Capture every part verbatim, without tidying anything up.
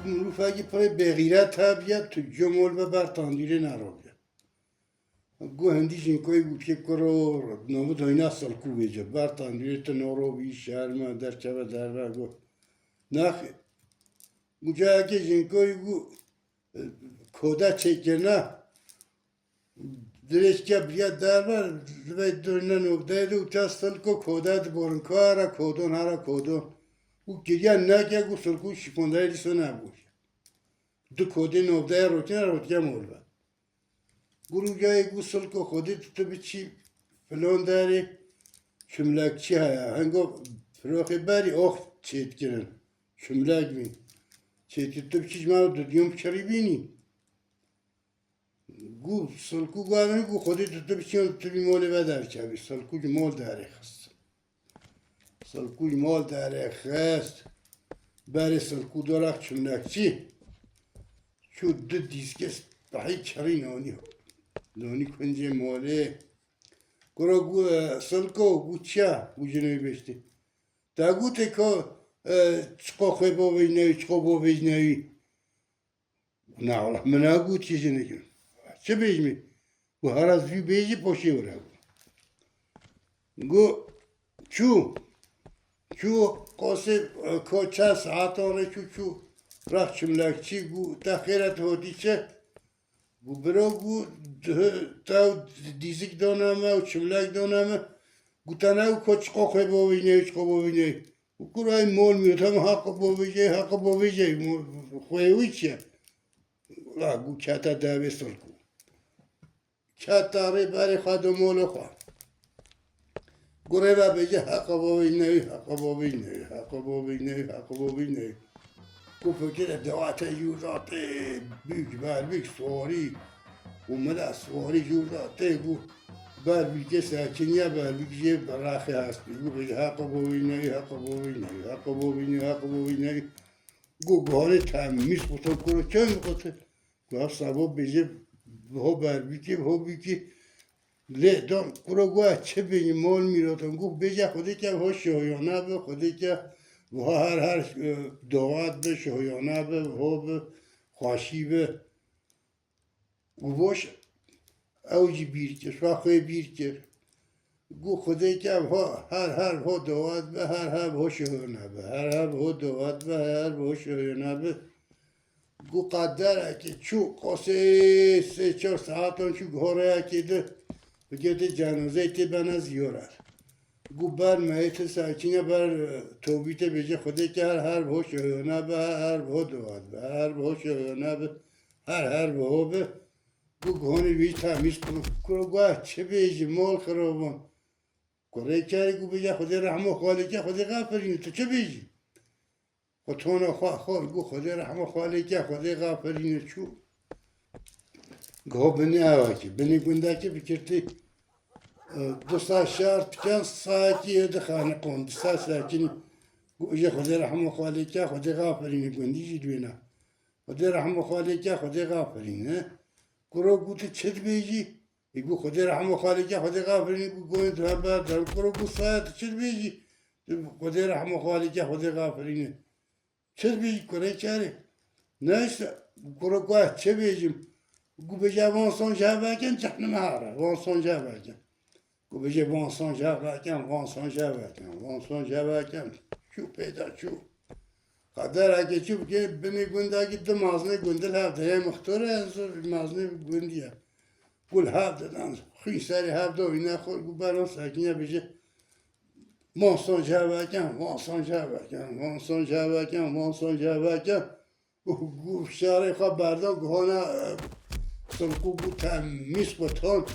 Mirofekî pirê bêxîret hebiye, tu cumol ve ber tandîrê nerobiye. Got hindî jinkoyê got kê kuro, navê dayna Silkû vêce. Ber tandîrê tu nerobî, şerme, derkeve derve, got. Nexê. Got cayekê jinkoyê got, e, koda çêkirine. Dirêjke biriya derve, li vê dûrine nokdeyê de û ça Silko koda diborin, ka hera kodon, hera kodon. Û kiriya neke got Silkû şîfondayê dîsa nebû. Du kodê nokdeyê rotine, rotine mol ve. Got rûcayê got Silko Xwedê tu, tu biçî filon derê çimlekçî heye. Hingo firoxê berî ox çêdikirin. Çimlek bîn. Çêdikir tu biçî ji me dudiyom çirî bînî. Got Silkû got, got Xwedê tu, tu biçî tu vî molê ve derkevî. Silkû ji mol derêxist. Silkû ji mol derêxist. Berê Silkû dora çimlekçî. Çû du dîskê spehî çirî nanî. Nanî kuncê molê. Kuro got, e, Silko, got çi ya? Got jinê wî bêjtî. Te gotê ka, e, çiqo xwe bavêjnewî, çiqo bavêjnewî. Na wela, min negot çi jinekê. Çi bêjmî? Got hera zû bêjî poşê were. Got çû. Çû qasê, e, ko çend saetan rê çû, çû. Rex çimlekçî got te xêr e, tu hatî çi? Got biro, got tew dîzik dane me û çimlek dane me. Got te ne got ko çiqo xwe bavêjneyî, çiqo bavêjneyî. Got kurayê mol mîr, te min heqo bavêjeyî, heqo bavêjeyî, xweyê wî çi ye? Wela got kete devê Silkû. Kete rê berê xwe do molo xwe. Got rê ve bêje heqe bavêjneyî, heqe bavêjneyî, heqe bavêjneyî, heqe bavêjneyî. Got fikire dewate jûr da tê, bîk, berbîk, swarî. Û mila swarî jûr da tê, got berbîkê sekiniye, berbîk jê rexê hestî. Got bêje heqe bavêjneyî, heqe bavêjneyî, heqe bavêjneyî, heqe bavêjneyî. Got guhanê temîz qutin, kuro çend qutin? Got ev sabo bêje ho berbîkê, ho bîkê. Lê don kuro got çi bêjî mol mîrotan. Got bêje Xwedê ke ho şoyona bi, Xwedê ke ho her her, e, dowat bi, şoyona bi, ho bi, xweşî bi. Û boş ew jî bîr kir, şwa xwê bîr kir. Got Xwedê ke ho, her her ho dowat bi, her her ho şoyona bi, her her ho dowat bi, her her ho şoyona bi. Got qederekê çû, qasê sê çar saetan çû, goreyekê di, bigê di cenazeyê tê bene ziyaret. Got ber meyîtê sekine ber, e, tobîtê bêje Xwedê ke her her bi ho şoyona bi, her her bi ho dowat bi, her her bi ho şoyona bi, her her bi ho bi. Got guhanê wî temîz kir. Kuro got çi bêjî mol xirabon. Kurê kerê got bêje Xwedê rehmo xalê ke, Xwedê xefirîne, tu çi bêjî? Xwe tona xwe xwar, got Xwedê rehmo xalê ke, Xwedê xefirîne çû. Go binê ewakî, binê gundakî bikirtî, e, du sed şer tiken, sayekî yê di xaniqon, du sed sekinî. Got ji Xwedê rehmo xalê ke, Xwedê xefirîne, gundî jî di wêna. Xwedê rehmo xalê ke, Xwedê xefirîne. Kuro got tu çi dibêjî? Ê got Xwedê rehmo xalê ke, Xwedê xafirîne, got gonê tu hem ber der. Kuro got saya tu çi dibêjî? Tu Xwedê rehmo xalê ke, Xwedê xafirîne. Çi dibêjî kurê kerê? Ne işte, kuro got çi bêjim? Got bêje van son ji hev vekin, cehnime here, van son ji hev vekin. Got bêje van son ji hev vekin, van son ji hev vekin, van son ji hev vekin. Çû peyda çû. Qederekê çi bike, binê gundekî du maznê gundî li hev de ye, mixtor e, zor maznê gundî ye. Got li hev de dan, xwîn serê hev de wîne xwe, got beran sekine bêje, van son ji hev vekin, van son ji hev vekin, van son ji hev vekin, van son ji hev vekin. Gu, gu fişarê xwe berda, guhana, e, Silkû gu temîz qutan.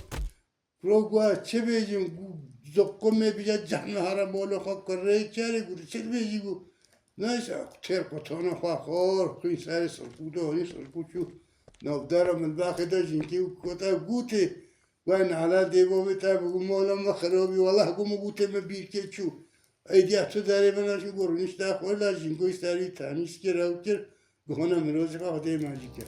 Kuro gu ez çi bêjim, gu zoqimê bije cehme here mola xwe kurê kerê, gu çi bêjî gu. Neyse, têr qutana xwe xor, xwîn serê Silkû de, honî Silkû çû. Navdara milbexê de jinkî û kota gûtê. Wen ala dê bavê te bigû mola me xirabî, wela gu min gûtê me bîrkê çû. Êdî ez tu derê bina çû gu rûnişta xwe la jîngoyî serî temîz kir, ew kir. Guhana mirozê xwe Xwedê me jî kir.